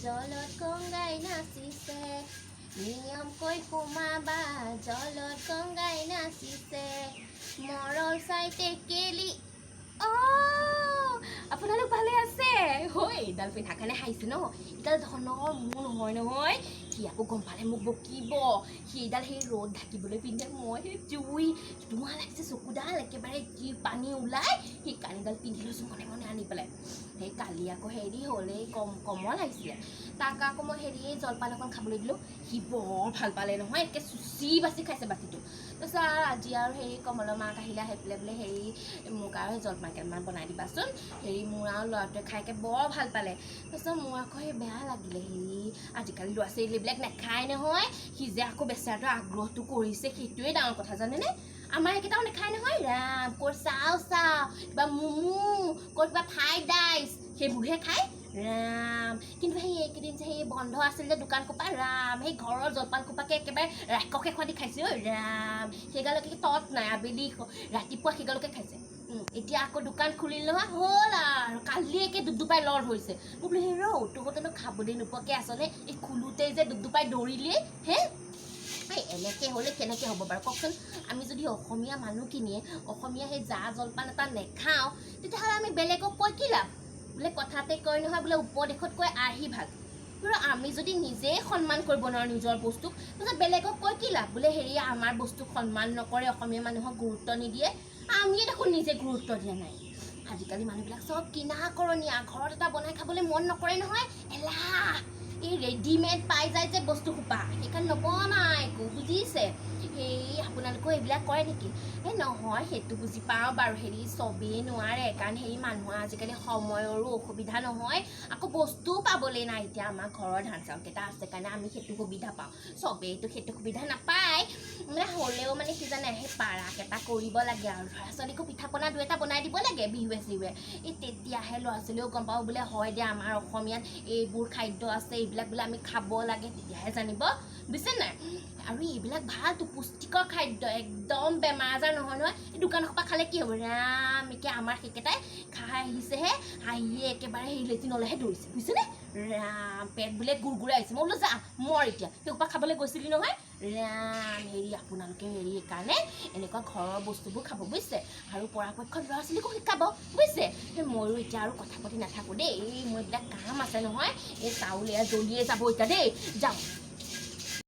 জলত গংগাই নাচিছে, নিয়মকৈ সোমাবা, জলত গংগাই নাচিছে, মৰল চাই টেকেলি। অ' আপোনালোক ভালে আছে? হয়, এইডাল পিন্ধা কাৰণে হাঁহিছে ন। এইডাল ধনৰ, মোৰ নহয় নহয়। সি আকৌ গম পালে মোক বকিব। সেইডাল সেই ৰ'দ ঢাকিবলৈ পিন্ধে। মই সেই জুই ধোঁৱা লাগিছে, চকুডাল একেবাৰে কি পানী ওলাই, সেই কাণীডাল পিন্ধি লৈছোঁ মনে মনে আনি পেলাই। সেই কালি আকৌ হেৰি হ'ল, এই কমল আহিছিলে, তাক আকৌ মই হেৰি এই জলপান অকণ খাবলৈ দিলোঁ। সি বৰ ভাল পালে নহয়, একে চুচি বাচি খাইছে বাতিটো। তাৰপিছত আৰু আজি আৰু হেৰি কমলৰ মাক আহিলে, আহি পেলাই বোলে হেৰি মোক আৰু সেই জলপান কেইটামান বনাই দিবাচোন, হেৰি মোৰ আৰু ল'ৰাটোৱে খাইকে বৰ ভাল পালে। তাৰপিছত মোৰ আকৌ সেই বেয়া লাগিলে, হেৰি আজিকালি ল'ৰা ছোৱালীবিলাক নাখায় নহয়। সি যে আকৌ বেচেৰাটোৱে আগ্ৰহটো কৰিছে, সেইটোৱে ডাঙৰ কথা, জানেনে? আমাৰ এইকেইটাও নাখায় নহয়। ৰাম, ক'ত চাও চাও, কিবা ম'ম', ক'ত কিবা ফ্ৰাইড ৰাইচ, সেইবোৰহে খায়। ৰাম, কিন্তু সেই এইকেইদিন যে সেই বন্ধ আছিল যে দোকান সোপা, ৰাম, সেই ঘৰৰ জলপান সোপাকে একেবাৰে ৰাক্ষসে খোৱা দি খাইছে ঐ। ৰাম, সেইগালকে তত নাই, আবেলি ৰাতিপুৱা সেইগালকে খাইছে। এতিয়া আকৌ দোকান খুলিল নহয়, হ'ল আৰু কালি একে দুপদুপাই লৰ ধৰিছে। মোক বোলো, হেৰ তহঁতেনো খাবলৈ নোপোৱাকৈ আছনে? এই খোলোতেই যে দুপদুপাই দৌৰিলি হে? এই এনেকৈ হ'লে কেনেকৈ হ'ব বাৰু কওকচোন? আমি যদি অসমীয়া মানুহখিনিয়ে অসমীয়া সেই জা জলপান এটা নেখাওঁ, তেতিয়াহ'লে আমি বেলেগক কৈ কি লাভ? বোলে কথাতে কয় নহয়, বোলে উপদেশত কৈ আৰ্হি ভাল। বাৰু আমি যদি নিজেই সন্মান কৰিব নোৱাৰোঁ নিজৰ বস্তুক, তাৰপিছত বেলেগক কৈ কি লাভ? বোলে হেৰি আমাৰ বস্তুক সন্মান নকৰে, অসমীয়া মানুহক গুৰুত্ব নিদিয়ে। আমিয়ে দেখোন নিজে গুৰুত্ব দিয়া নাই। আজিকালি মানুহবিলাক চব কিনা কৰণীয়া, ঘৰত এটা বনাই খাবলৈ মন নকৰে নহয়, এলাহ। এই ৰেডিমেড পাই যায় যে বস্তু সোপা, সেইকাৰণে নবনাই একো, বুজিছে? সেই আপোনালোকেও এইবিলাক কৰে নেকি? এই নহয়, সেইটো বুজি পাওঁ বাৰু, হেৰি চবেই নোৱাৰে, কাৰণ হেৰি মানুহৰ আজিকালি সময়ৰো অসুবিধা নহয়, আকৌ বস্তুও পাবলৈ নাই। এতিয়া আমাৰ ঘৰৰ ধান চাউলকেইটা আছে কাৰণে আমি সেইটো সুবিধা পাওঁ, চবেইতো সেইটো সুবিধা নাপায়। মানে হ'লেও মানে কি জানে, সেই পাৰাকেইটা কৰিব লাগে আৰু ল'ৰা ছোৱালীকো পিঠা পনা দুই এটা বনাই দিব লাগে বিহুৱে চিহুৱে। এই তেতিয়াহে ল'ৰা ছোৱালীয়েও গম পাব, বোলে হয় দে, আমাৰ অসমীয়াত এইবোৰ খাদ্য আছে, এইবিলাক বোলে আমি খাব লাগে, তেতিয়াহে জানিব, বুজিছে নাই? আৰু এইবিলাক ভালতো, পুষ্টিকৰ খাদ্য, একদম বেমাৰ আজাৰ নহয় নহয়। এই দোকানৰ সোপা খালে কি হ'ব? ৰাম, এতিয়া আমাৰ সেইকেইটাই খাই আহিছেহে, আহিয়ে একেবাৰে সেই লেট্ৰিনলৈহে দৌৰিছে, বুজিছেনে? ৰাম, পেট বোলে গুৰ গুৰাই আহিছে। মই বোলো যা মৰ, এতিয়া সেইসোপা খাবলৈ গৈছিলি নহয়। ৰাম, হেৰি আপোনালোকে হেৰি সেইকাৰণে এনেকুৱা ঘৰৰ বস্তুবোৰ খাব, বুজিছে? আৰু পৰাপক্ষত ল'ৰা ছোৱালীকো শিকাব, বুজিছে? সেই ময়ো এতিয়া আৰু কথা পাতি নাথাকোঁ দেই। এই মোৰ এইবিলাক কাম আছে নহয়, এই চাউল এয়া জ্বলিয়ে যাব এতিয়া দেই, যাওঁ।